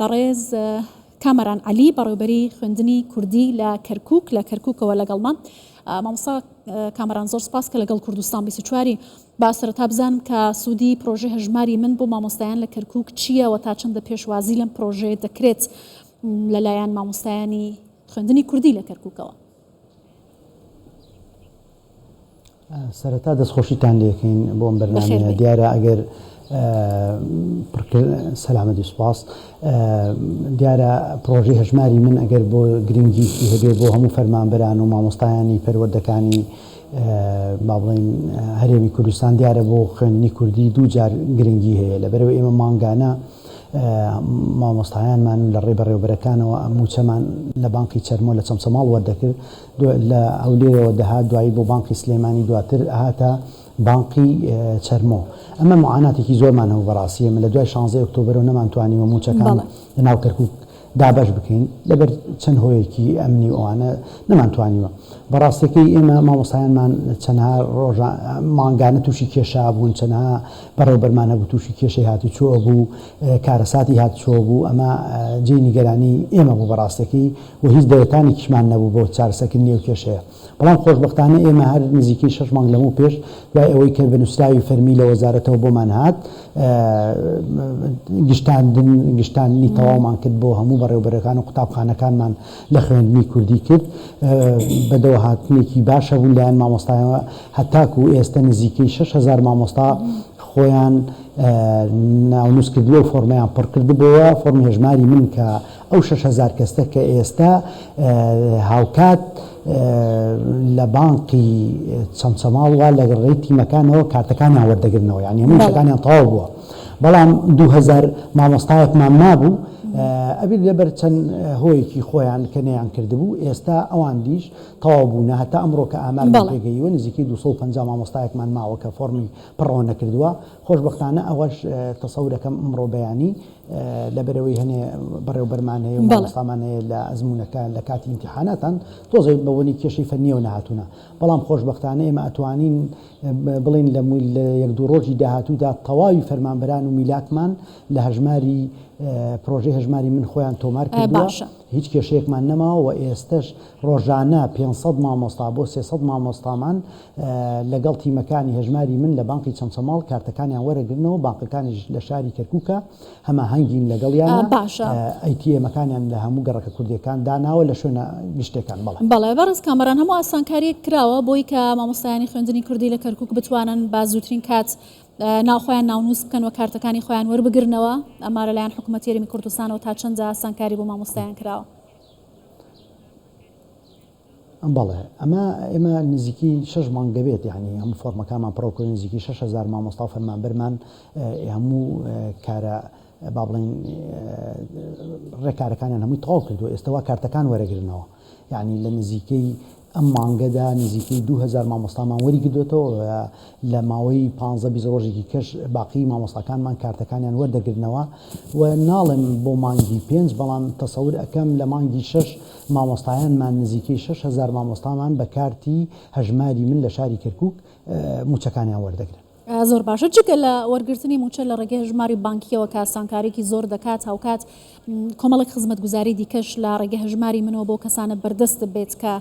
بەڕێز کامەران عەلی بەڕێوبەری خوێندنی کوردی لە کەرکوک لە کەرکوکەوە لەگەڵمان. مامۆستا کامەران زۆر سپاس کە لەگەڵ کوردستان 24 ی. با سەرەتا بزانم کە سوودی پرۆژەی هەژماری من بۆ مامۆستایان لە کەرکوک چییە و تا چەندە پێشوازی لەم پرۆژەیە دەکرێت لەلایەن مامۆستایانی خوێندنی کوردی لە کەرکوکەوە؟ سەرەتا دەستخۆشیتان لێکەین بۆ ئەم بەرنامەیە دیارە ئەگەر سەلامەتی سوپاس دیارە پرۆژەی هەژماری من ئەگەر بۆ گرنگیکی هەبێ بۆ هەموو فەرمانبەران و مامۆستایانی پەروەردەکانی با بڵێین هەرێمی کوردستان دیارە بۆ خوێندنی کوردی دوو جار گرنگی هەیە لەبەرەوە ئێمە مانگانە مامۆستایانمان لە ڕێی بەڕێوەبەرەکانەوە مووچەمان لە بانقی چەرمۆ لە چەمچەماڵ وەردەکرد لە هەولێرەوە دەهات دوایی بۆ بانقی سلێمانی دواتر ئەهاتە بانقی چەرمۆ ئەمە معاناتێکی زۆرمان هەبوو بەڕاستی ئێمە لە دوای شانزەی ئۆکتۆبەرەوە نەمانتوانیوە مووچەکان لە ناو کەرکووک دابەش بکەین لەبەر چەند هۆیەکی ئەمنی و ئەوانە نەمانتوانیوە. بەڕاستەکەی ئێمە مامۆستایانمان چەنەها ڕۆژە مانگانە تووشی کێشە ئەبوون، چەنەها بەڕێوبەرمان هەبوو تووشی کێشەی هاتوچۆ ئەبوو، کارەساتی هاتوچۆ بوو، ئەمە جێی نیگەرانی ئێمە بوو بەڕاستەکەی و هیچ دەرەتانێکیشمان نەبوو بۆ چارەسەرکردنی ئەو کێشەیە. بەڵام خۆشبەختانە ئێمە هەر نزیکەی شەش مانگ لەمەو پێش دوای ئەوەی کە بە نووسراوی فەرمی لە وەزارەتەوە بۆمان هات گشتاندن گشتاندنی تەواومان کرد بۆ هەموو بەڕێوبەرەکان و قوتابخانەکانمان لە خوێندنی کوردی کرد بەدەوەهاتنێکی باش هەبوون لایەن مامۆستایەوە هەتاکو ئێستە نزیکەی 6000 مامۆستا خۆیان ناونووس کردووە و فۆرمەیان پڕ کردبۆوە فۆرمی هەژماری من کە ئەو 6000 کەسە کە ئێستا هاوکات لە بانقی چەمچەماڵ وا لە ڕێی تیمەکانەوە کارتەکانیان وەردەگرنەوە یانی هەموو شتەکانیان تەواو بووە بەڵام 2000 مامۆستایەکمان مابوو ئەبێت لەبەر چەند هۆیەکی خۆیان کە نەیان کردبوو ئێستا ئەوان دیش تەواو بوونە هەتا ئەمڕۆ کە ئامارمان پێگەیوە نزیکەی 250 مامۆستایەکمان ماوە کە فۆڕمی پڕەوە نەکردووە خۆشبەختانە ئەوەش تەسەورەکەم ئەمڕۆ بەیانی لەبەرئەوەی هەنێ بەڕێوبەرمان هەیە و مامۆستامان هەیە لە ئەزموونەکە لە کاتی ئیمتیحاناتان تۆزێ بە وەنی کێشەی فەنیەوە نەهاتوونە بەڵام خۆشبەختانە ئێمە ئەتوانین بڵێین لە لە یەک دوو ڕۆژی داهاتوودا تەواوی فەرمانبەران و میلاکمان لە هەژماری پرۆژەی هەژماری من خۆیان تۆمار کردووە باشە. هیچ کێشەیەکمان نەماوە و ئێستەش ڕۆژانە 500 مامۆستا بۆ 300 مامۆستامان لەگەڵ تیمەکانی هەژماری من لە بانقی چەمچەماڵ کارتەکانیان وەرەگرنەوە، بانقەکانیش لە شاری کەرکوکە هەماهەنگین لەگەڵیانا، باشە. ئەی تی ئێمەکانیان لە هەموو گەڕەکە کوردیەکان داناوە لە شوێنە گشتێکان، بەڵێ. بەڵێ بەڕێز کامەران هەموو ئاسانکاریەک کراوە بۆی کە مامۆستایانی خوێندنی کوردی لە کەرکوک بتوانن بە زووترین کات ناو خۆیان ناونووس بکەن و کارتەکانی خۆیان وەربگرنەوە، ئەمە لەلایەن حکوومەتی هەرێمی کوردستانەوە تا چەندە ئاسانکاری بۆ مامۆستایان کراوە؟ بەڵێ ئەمە ئێمە نزیکەی شەش مانگ دەبێت یانی هەموو فۆرمەکانمان پڕەو کردووە نزیکەی 6000 مامۆستا و فەرمانبەرمان هەموو کارە با بڵێین ڕێکارەکانیان هەمووی تەواو کردووە ئێستا وا کارتەکان وەرەگرنەوە یعنی لە نزیکەی ئەم مانگەدا نزیکەی 2000 مامۆستامان وەری گردوێتەوە لە ماوەی 15 20 ڕۆژێکی کەش باقی مامۆستاکانمان کارتەکانیان وەردەگرنەوە و ناڵێم بۆ مانگی پێنج بەڵام تەسەور ئەەکەم لە مانگی شەش مامۆستایانمان نزیکەی 6000 مامۆستامان بە کارتی هەژماری من لە شاری کەرکوک مووچەکانیان وەردەگرن. زۆر باشە جگە لە وەرگرتنی مووچە لە ڕێگەی هەژماری بانکییەوە کە ئاسانکاریی زۆر دەکات هاوکات کۆمەڵێک خزمەتگوزاری دیکەش لە ڕێگەی هەژماری منەوە بۆ کەسانە بەردەست بێت کە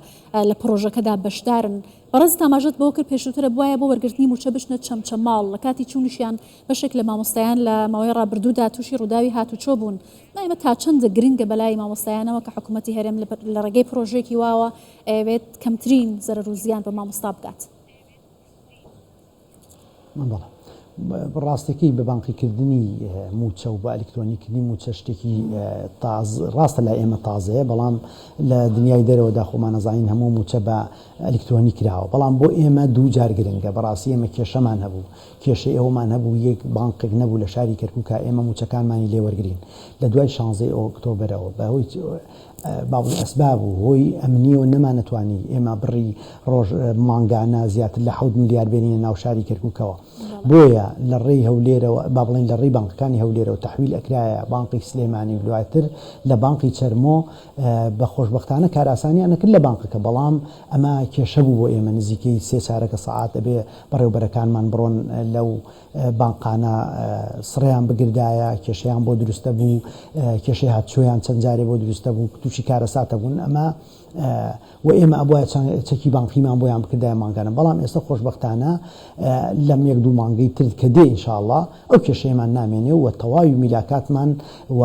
لە پڕۆژەکەدا بەشدارن بەڕێزت ئاماژەت بەوە کرد پێشووتر ئەبوایە بۆ وەرگرتنی مووچە بچنە چەمچەماڵ لە کاتی چوونیشیان بەشێک لە مامۆستایان لە ماوەی ڕابردوودا تووشی ڕووداوی هاتوچۆ بوون ئەمە تا چەندە گرنگە بەلای مامۆستایانەوە کە حکوومەتی هەرێم لە ڕێگەی پرۆژەیەکی واوە ئەیەوێت کەمترین زەرەر و زیان بە مامۆستا بگات؟ بەڵێ ڕاستەکەی بە بانقیکردنی مووچە و بە ئەلکترۆنیکردنی مووچە شتێکی تاز ڕاستە لای ئێمە تازەیە بەڵام لە دنیای دەرەوەدا خۆمان ئەزانین هەموو مووچە بە ئەلکترۆنی کراوە بەڵام بۆ ئێمە دوو جار گرنگە بەڕاستی ئێمە کێشەمان هەبوو کێشەی ئەوەمان هەبوو یەک بانقێک نەبوو لە شاری کەرکوکا ئێمە مووچەکانمانی لێ وەرگرین لە دوای شانزەی ئۆکتۆبەرەوە بە هۆی با بڵێین ئەسباب و هۆی ئەمنیەوە نەمانەتوانی ئێمە بڕی ڕۆژ مانگانە زیاتر لە حەوت ملیار بێنینە ناو شاری کەرکوکەوە بۆیە. لە ڕێی هەولێرەوە با بڵێین لە ڕێی بانقەکانی هەولێرەوە تەحویل ئەکرایە بانقی سلێمانی و دواتر لە بانقی چەرمۆ بە خۆشبەختانە کارئاسانیان ئەکرد لە بانقەکە بەڵام ئەمە کێشە بوو بۆ ئێمە نزیکەی سێ چارەکە سەعات ئەبێ بەڕێوبەرەکانمان بڕۆن لەو بانقانە سڕیان بگردایە کێشەیان بۆ دروستە بوو کێشەی هاتچۆیان چەند جارێ بۆ دروستە بوو تووشی کارەساتە بوون ئەمە و ئێمە ئەبوایە چەکی بانقیمان بۆیان بکردایە مانگانە بەڵام ئێستا خۆشبەختانە لەم یەک دوو مانگەی تر کە دێ ئینشاڵڵا ئەو کێشەیەمان نامێنێ و تەواوی میلاکاتمان و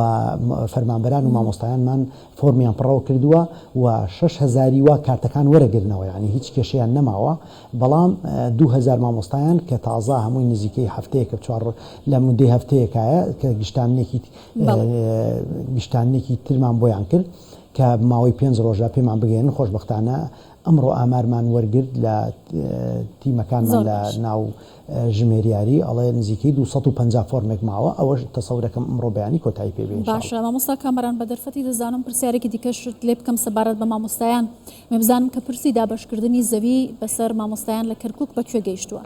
فەرمانبەران و مامۆستایانمان فۆرمیان پڕەوە کردووە و شەش هەزاری وا کارتەکان وەرەگرنەوە یانی هیچ کێشەیان نەماوە بەڵام 2000 مامۆستایان کە تازە هەمووی نزیکەی هەفتەیەکە چوار لە مدەی هەفتەیەکایە کە گشتانێکی گشتانێکی ترمان بۆیان کرد کە ماوەی پێنج ڕۆژە پێمان بگەیەنن، خۆشبەختانە ئەمڕۆ ئامارمان وەرگرت لە تیمەکانمان لە ناو ژمێریاری ئەڵێ نزیکەی 250 فۆرمێک ماوە، ئەوەش تەسەورەکەم ئەمڕۆ بەیانی کۆتایی پێ بێ إن شاء الله. باشە مامۆستا کامەران بە دەرفەتی دەزانم پرسیارێکی دیکەشت لێ بکەم سەبارەت بە مامۆستایان، من بزانم کە پرسی دابەشکردنی زەوی بەسەر مامۆستایان لە کەرکوک بە کوێ گەیشتووە؟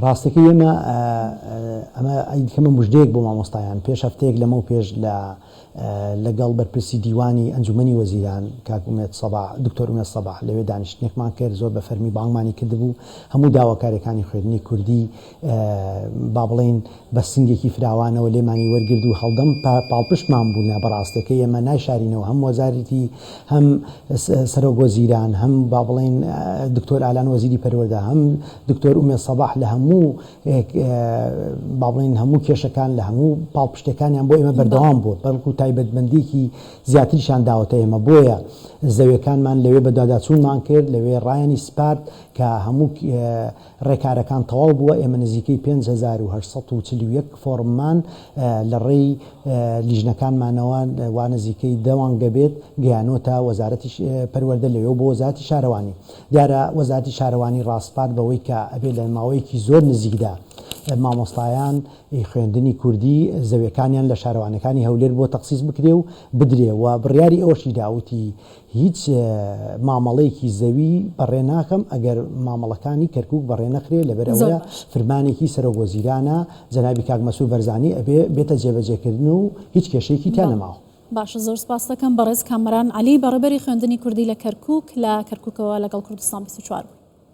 ڕاستەکەی ئێمە ئەمە ئەیکەمە مژدەیەک بۆ مامۆستایان پێش هەفتەیەک لەمەو پێش لە لەگەڵ بەرپرسی دیوانی ئەنجومەنی وەزیران کاک ئومێد سەباح دکتۆر ئومێد سەباح لەوێ دانیشتنێکمان کرد زۆر بە فەرمی بانگمانی کردبوو هەموو داواکاریەکانی خوێندنی کوردی با بڵێین بە سنگێکی فراوانەوە لێمانی وەرگرت و هەڵدەم پاڵپشتمان بوونە بەڕاستەکەی ئێمە نایشارینەوە هەم وەزارەتی هەم سەرۆک وەزیران هەم با بڵێین دکتۆر ئالان وەزیری پەروەردە هەم دکتۆر ئومێد سەباح لە هەموو با بڵێین هەموو کێشەکان لە هەموو پاڵپشتەکانیان بۆ ئێمە بەردەوام بووە بەڵکو تایبەتمەندیکی زیاتریشان داوەتە ئێمە بۆیە زەویەکانمان لەوێ بەدواداچوونمان کرد لەوێ ڕایانی سپارد کە هەموو ڕێکارەکان تەواو بووە، ئێمە نزیکەی 5841 فۆڕممان لە ڕێی لیژنەکانمانەوە وا نزیکەی دە مانگە بێت گەیانۆتە وەزارەتی پەروەردە لەوێ و بۆ وەزارەتی شارەوانی. دیارە وەزارەتی شارەوانی ڕاسپارد بەوەی کە ئەبێ لە ماوەیەکی زۆر نزیکدا مامۆستایان خوێندنی کوردی زەویەکانیان لە شارەوانیەکانی هەولێر بۆ تەخسیس بکرێ و بدرێ و بڕیاری ئەوەشی دا وتی هیچ مامەڵەیەکی زەوی بەڕێ ناکەم ئەگەر مامەڵەکانی کەرکوک بەڕێ نەخرێ لەبەر زۆر ئەوەیە باش. فرمانێکی سەرۆک وەزیرانە جەنابی کاک مەسرور بەرزانی ئەبێ بێتە جێبەجێکردن و هیچ کێشەیەکی تیا بەڵێ نەماوە. باشە زۆر سپاست دەکەم بەڕێز کامەران عەلی بەڕێبەری خوێندنی کوردی لە کەرکوک لە کەرکوکەوە لەگەڵ کوردستان 24 بووی.